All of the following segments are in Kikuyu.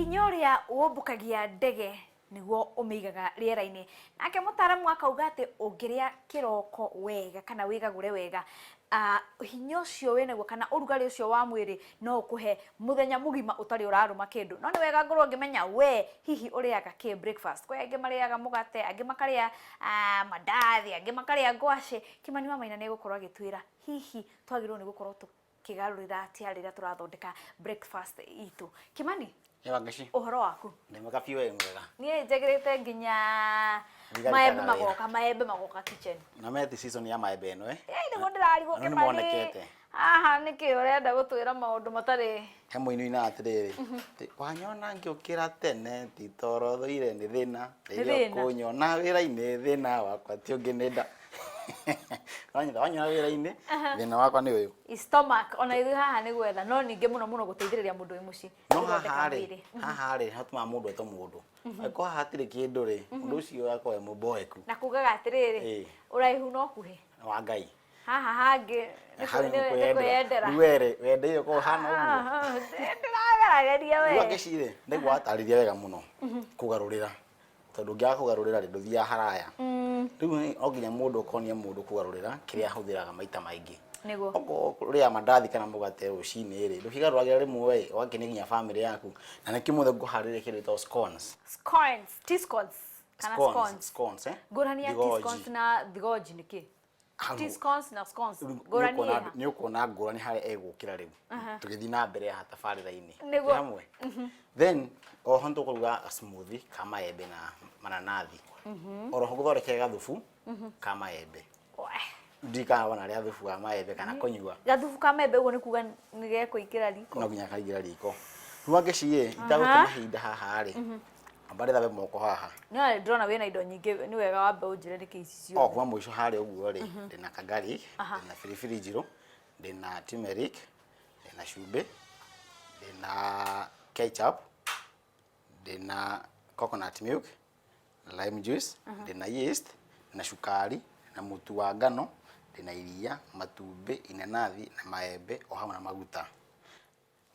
Hinya ũrĩa ũmbũkagia ndege nĩguo ũmĩigaga rĩera-inĩ. Nake mũtaaramu akauga atĩ ũngĩrĩa kĩroko wega kana wĩgagũre wega, hinya ũcio wĩnaguo kana ũrugarĩ ũcio wa mwĩrĩ no ũkũhe mũthenya mũgima ũtarĩ ũrarũma kĩndũ. No nĩ wega ngorwo ngĩmenya we hihi ũrĩaga kĩ breakfast. Kwĩ angĩ marĩaga mũgate, angĩ makarĩa mandathi, angĩ makarĩa ngwacĩ. Kĩmani wa Maina nĩ egũkorwo agĩtwĩra hihi twagĩrĩirwo nĩ gũkorwo tũkĩgarũrĩra atĩa rĩrĩa tũrathondeka breakfast itũ. Kĩmani, Ĩ Wangeci. Ũhoro waku? Ndĩ mwega biũ, wĩ mwega? Niĩ njagĩrĩte nginya Thigari maembe kaga wĩra. Magoka maembe magoka kitchen. Na meti season ya maembe ĩno, eh? Ĩ nĩguo ndĩrarigwo. Na nĩ Kĩmani monekete. Haha nĩkĩ ũrenda gũtwĩra maũndũ matarĩ? He mũini ũinaga atĩrĩrĩ, atĩ, wanyona ngĩũkĩra tene ti toro thũire nĩ thĩna, Nĩ rĩrĩa thĩna. ũkũnyona wĩra-inĩ thĩna wakwa ti ũngĩ nĩ nda. Wanyona wanyona wĩra-inĩ thĩna wakwa nĩ ũyũ. Stomach ona ithuĩ haha nĩ gwetha, no ningĩ mũno mũno gũteithĩrĩria mũndũ wĩ mũciĩ No gũthondeka haha rĩ, mwĩrĩ. haha rĩ, hatũmaga mũndũ etwo mũndũ. Angĩkorwo haha hatirĩ kĩndũ rĩ, mũndũ ũcio akorwo e mũboeku. Na kugaga atĩrĩrĩ, ũraihu no ũkuhĩ. Wa Ngai. Haha hangĩ nĩ Hau nĩ kwĩyendera. Rĩu we rĩ, wendeire ũkorwo ũhana ũguo. Ndĩragerageria Rĩu we. Wangeci rĩ, nĩguo watarĩria wega mũno kũgarũrĩra, tondũ ũngĩaga kũgarũrĩra rĩ, ndũthiaga haraya. Rĩu no nginya mũndũ ũkonia mũndũ kũgarũrĩra kĩrĩa ahũthĩraga maita maingĩ. Okorwo ũrĩaga mandathi kana mũgate rũcinĩ rĩ, ndũkĩgarũragĩra rĩmwe ĩ, ũgakenia nginya bamĩrĩ yaku. Na nĩkĩo ũmũthĩ ngũharĩria kĩndũ gĩtagwo scones. Scones, tea scones kana Scones, scones. scones, eh? Ngũrani ya tea Thigoji. scones na thigoji nĩ kĩ? Hau. Tea scones na scones. Rĩu Ngũrani ĩha? Nĩ ũkuona ngũrani harĩa ĩgũkĩra rĩu tũgĩthiĩ na mbere haha tabarĩra-inĩ. Nĩguo. Twĩ hamwe. Then oho nĩ tũkũruga smoothie ka maembe na mananathi. Oroho ngũthondekere gathubu ka maembe. Ndiũĩ kana wona rĩa thubu wa maembe kana kũnyua. Gathubu ka maembe ũguo nĩ kuga nĩ gekũingĩra riko. No nginya kaingĩra riko. Rĩu Wangeci ĩ, itagũte mahinda haha rĩ, amba ndĩthambe moko haha. No ndĩrona wĩna indo nyingĩ, nĩ wega wambe ũnjĩre nĩkĩ ici O ciothe. kuma mũico harĩa ũguo rĩ, ndĩna ka garlic, ndĩna biribiri njirũ, ndĩna turmeric, ndĩna cumbĩ, ndĩna ketchup, ndĩna coconut milk, lime juice, ndĩna yeast, na cukari, na mũtu wa ngano, ndĩna iria, matumbĩ, inanathi na maembe o hamwe na maguta.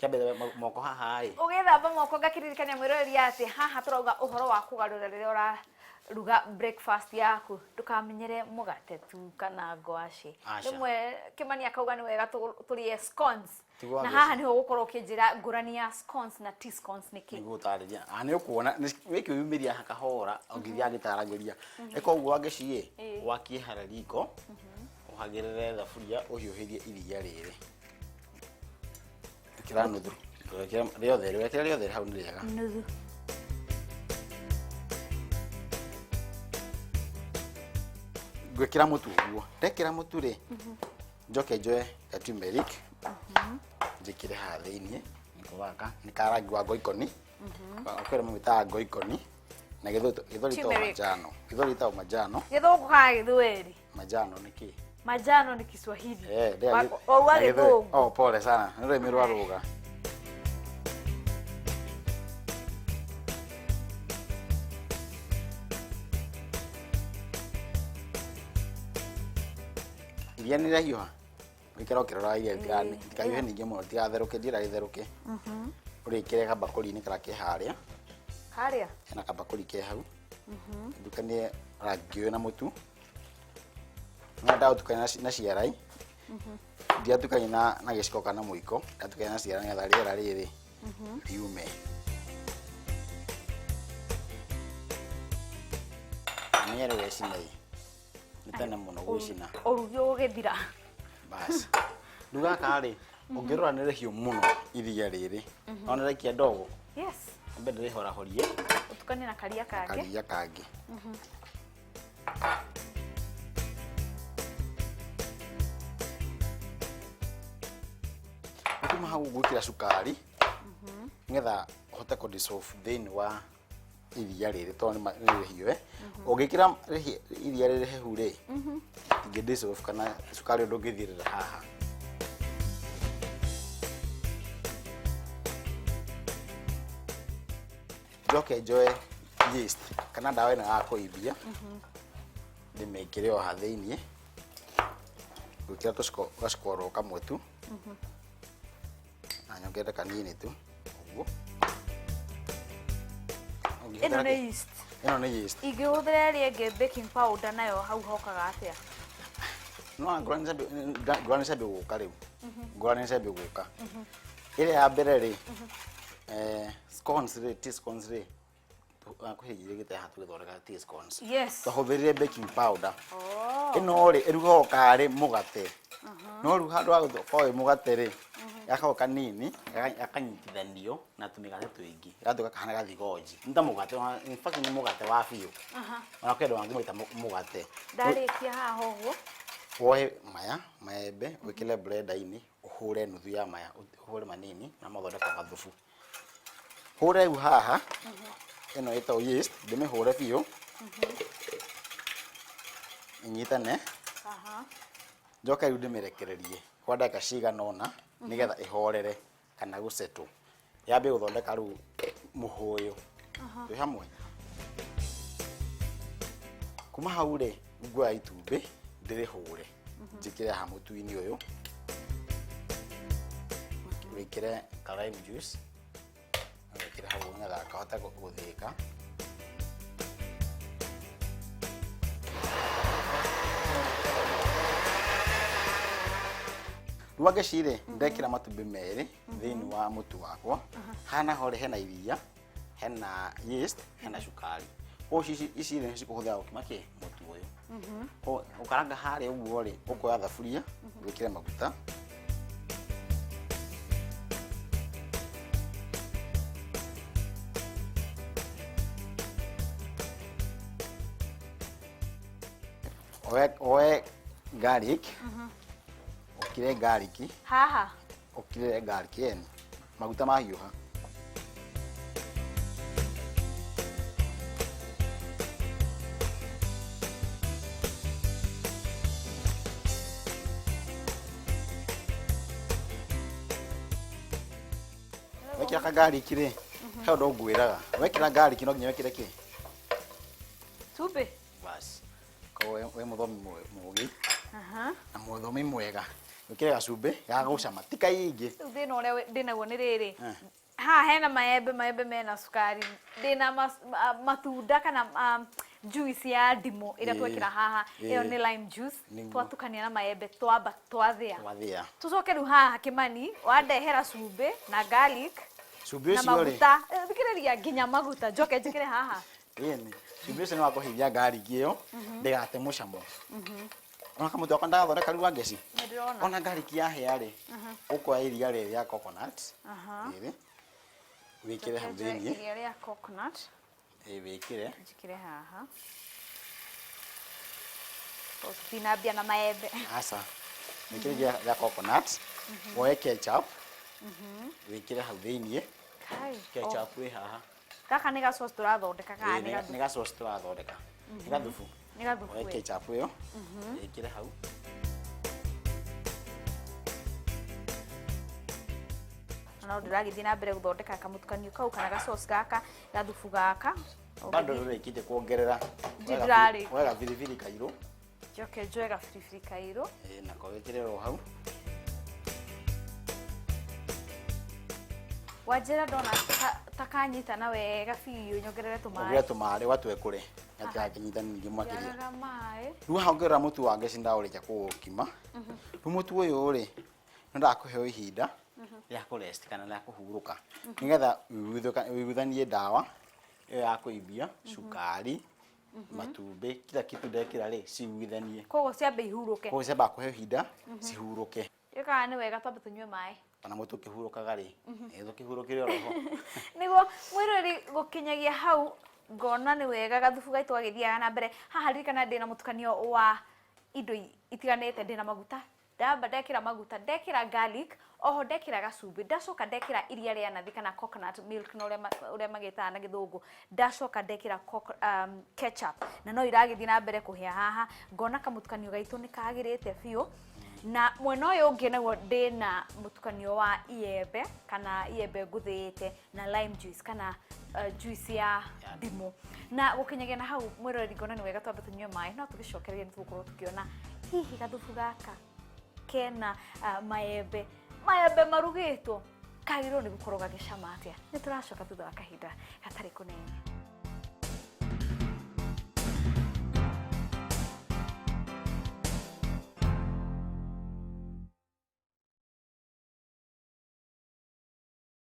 Kĩambe moko haha ĩ. Ũgĩthamba moko ngakĩririkania mwĩroreri atĩ haha tũrauga ũhoro wa kũgarũra rĩrĩa ũraruga breakfast yaku, ndũkamenyere mũgate tu kana ngwacĩ. Aca. Rĩmwe Kĩmani akauga nĩ wega tũrĩe scones. Tiguo Na Wangeci. haha nĩho ũgũkorwo ũkĩnjĩra ngũrani ya scones na tea scones nĩ kĩ. Nĩngũgũtarĩria. Ah, nĩ ũkuona wĩkwĩyumĩria haha kahora ũngĩthiĩ agĩtaragĩria. Ĩka ũguo Wangeci ĩ, wakie harĩa riko, ũhagĩrĩre thaburia ũhiũhĩrie iria rĩrĩ. Ĩkĩra nuthu. Ndũgekĩre rĩothe, ndũgekĩre rĩothe hau nĩ rĩega. Nuthu. Ngwĩkĩra mũtu ũguo. Ndekĩra mũtu rĩ, njoke njoe ka turmeric njĩkĩre haha thĩiniĩ, nĩko gaka nĩ ka rangi wa ngoikoni. Kwĩna mamĩtaga ngoikoni na gĩthũri gĩthũri gĩtagwo Turmeric. manjano. Gĩthũri gĩtagwo manjano. Gĩthũngũ kana gĩthweri? Manjano nĩ kĩ? Manjano ni Kiswahili. Eh, ndĩa Wauga na gĩthweri. gĩthũngũ. Oh, pole sana. Nĩ rũrĩmĩ rwa rũga. Iria nĩ rĩahiũha. Ũikare ũkĩroraga iria rĩtikahiũhe ningĩ mũno, rĩtigatherũke, ndienda rĩtherũke. Ũrĩkĩre kabakũri-inĩ karĩa ke harĩa. Harĩa? Hena kabakũri ke hau. Ndukanie rangi ũyũ na mũtu. No ndaũtukania na ciara ndiatukania na gĩciko kana mũiko, ndatukania na ciara nĩgetha rĩera rĩrĩ riume. Menye rĩu ĩcina ĩ. Nĩ tene mũno gwĩcina. Ũrugi ũgĩthira. Basi. Rĩu gaka rĩ, ũngĩrora nĩ rĩhiũ mũno iria rĩrĩ. No nĩ rĩaikia ndogo. Yes. Ambe ndĩrĩhorahorie. Ũtukanie na karia kangĩ. Karia kangĩ. Kuma hau gwĩkĩra cukari nĩgetha ũhote kũ dissolve thĩinĩ wa iria rĩrĩ tondũ nĩ rĩhiũ eh. Ũngĩkĩra iria rĩrĩ hehu rĩ, rĩtingĩ dissolve kana cukari ũyũ ndũngĩthirĩra haha. Njoke njoe yeast kana ndawa ĩno ya kũimbia ndĩmĩkĩre o haha thĩiniĩ, ngwĩkĩra tũciko gaciko oro kamwe tu na nyongerere kanini tu ũguo. Ĩno Ũngĩhũthĩra nĩ kĩ? yeast. Ĩno nĩ yeast. Ingĩhũthĩra ĩrĩa ĩngĩ, baking powder, nayo hau hokaga atĩa? No ngũrani cia gũka rĩu, ngũrani cia gũka ĩrĩa ya mbere rĩ, scones rĩ, tea scones rĩ, kwĩ hĩndĩ haha tũgĩthondeka tea scones. Twahũthĩrire baking powder. Oh. Ĩno rĩ, ĩrugagwo karĩ mũgate, no rĩu handũ ha gũkorwo ĩ mũgate rĩ, gakoragwo kanini, gakanyitithanio na tũmĩgate tũingĩ, gagatuĩka kahana gathigonji. Nĩ ta mũgate in fact nĩ mũgate wa biũ. Ona kwĩ andũ angĩ maita mũgate. Ndarĩkia haha ũguo. Woe maya maembe, wĩkĩre blender-inĩ, ũhũre nuthu ya maya, ũhũre manini na mathondeka gathubu. Hũre rĩu haha ĩno ĩtagwo yeast, ndĩmĩhũre biũ ĩnyitane. Njoke rĩu ndĩmĩrekererie kwa ndagĩka cigana ũna nĩgetha ĩhorere kana gũcetwo, yambie gũthondeka rĩu mũhũyũ. Twĩ hamwe kuma hau rĩ, nguoya itumbĩ, ndĩrĩhũre, njĩkĩre haha mũtu-inĩ ũyũ, wĩkĩre ka lime juice, wĩkĩre hau nĩgetha kahote gũthĩĩka. Rĩu angeci rĩ, ndekĩra matumbĩ merĩ thĩinĩ wa mũtu wakwa. Haha naho rĩ, hena iria, hena yeast, hena cukari. Koguo ici rĩ, cikũhũthĩra gũkima kĩ mũtu ũyũ. Koguo ũkaranga harĩa ũguo rĩ, ũkoya thaburia, wĩkĩre maguta. Oe garlic, ũkire garlic. Haha. Ũkire garlic ĩni maguta mahiũha. Wekĩra ka garlic rĩ, he ũndũ ngwĩraga, wekĩra garlic no nginya wĩkĩre kĩ? Cumbĩ. Bas, koguo wĩ mũthomi mũgĩ na mũthomi mwega, wĩkĩre gacumbĩ ga gũcama, ti kaingĩ. Rĩu thĩna ũrĩa ndĩnaguo nĩ rĩrĩ, haha hena maembe, maembe mena cukari, ndĩna matunda kana juice ya ndimũ ĩrĩa twekĩra haha, ĩyo nĩ lime juice. Twatukania na maembe, twamba twathĩa. Twathĩa. Tũcoke rĩu haha Kĩmani wandehera cumbĩ na garlic Cumbĩ na ũcio rĩ, maguta. Thikĩrĩria, nginya maguta njoke njĩkĩre haha. Ĩni cumbĩ ũcio nĩ wa kũhithia garlic ĩyo ndĩgate mũcamo. Ona kamũtu gakwa ndagathondeka rĩu angeci. Nĩ ndĩrona. Ona garlic yahĩa rĩ, ũkoya iria rĩrĩ rĩa coconut rĩrĩ, wĩkĩre hau Njoke njoe thĩiniĩ. iria rĩa coconut. Ĩ, wĩkĩre. Njĩkĩre haha. Tũtinambia na maembe. Aca, wĩkĩre iria rĩa coconut, woe ketchup, wĩkĩre hau thĩiniĩ. Kai. Ketchup ĩ haha. Gaka nĩ ga sauce tũrathondeka kana Ĩ, nĩ gathubu? Nĩ ga sauce tũrathondeka, nĩ gathubu. Nĩ gathubu. Woe ĩ. ketchup ĩyo, wĩkĩre hau. No ndĩragĩthiĩ na mbere gũthondeka kamũtukanio kau kana ga sauce gaka, gathubu gaka. Bado ndũrĩkĩtie kuongerera. Ndirĩ ndĩrarĩkia. Woe gabiribiri kairũ. Njoke njoe gabiribiri kairũ. Ĩ, nako wĩkĩre o hau. Wanjĩra ndona ta kanyitana wega biũ, nyongerere tũmaĩ. Ongerera tũmaĩ watwekũre gatigakĩnyitane ningĩ makĩria. Njagaga maĩ. Rĩu haha ũngĩrora mũtu wa ngeci ndaũrĩkia kũũkima. Rĩu mũtu ũyũ rĩ, nĩ ndakũheo ihinda rĩa kũrest kana rĩa kũhurũka nĩgetha ũiguithanie ndawa ĩyo ya kũimbia, cukari, matumbĩ, kila kitu ndekĩra rĩ, ciguithanie. Koguo ciambe ihurũke. Koguo ciambaga kũheo ihinda cihurũke. Ĩkaga nĩ wega twambe tũnyue maĩ. Ona mũtu ũkĩhurũkaga rĩ, ĩ tũkĩhurũkire oroho. Nĩguo mwĩroreri, gũkinyagia hau ngona nĩ wega gathubu gaitũ gagĩthiaga na mbere. Haha ririkana ndĩna mũtukanio wa indo itiganĩte, ndĩna maguta, ndamba ndekĩra maguta, ndekĩra garlic, oho ndekĩra gacumbĩ, ndacoka ndekĩra iria rĩa nathi kana coconut milk na ũrĩa magĩtaga na gĩthũngũ, ndacoka ndekĩra ketchup, na no iragĩthiĩ na mbere kũhĩa haha. Ngona kamũtukanio gaitũ nĩ kagĩrĩte biũ. Na mwena ũyũ ũngĩ naguo ndĩna mũtukanio wa iembe kana iembe ngũthĩĩte na lime juice kana juice ya ndimũ. Na gũkinyagia na hau mwĩroreri, ngona nĩ wega twambe tũnyue maĩ, no tũgĩcokereria nĩ tũgũkorwo tũkĩona hihi gathubu gaka kena maembe, maembe marugĩtwo kagĩrĩirwo nĩ gũkorwo gagĩcama atĩa. Nĩ tũracoka thutha wa kahinda gatarĩ kũnene.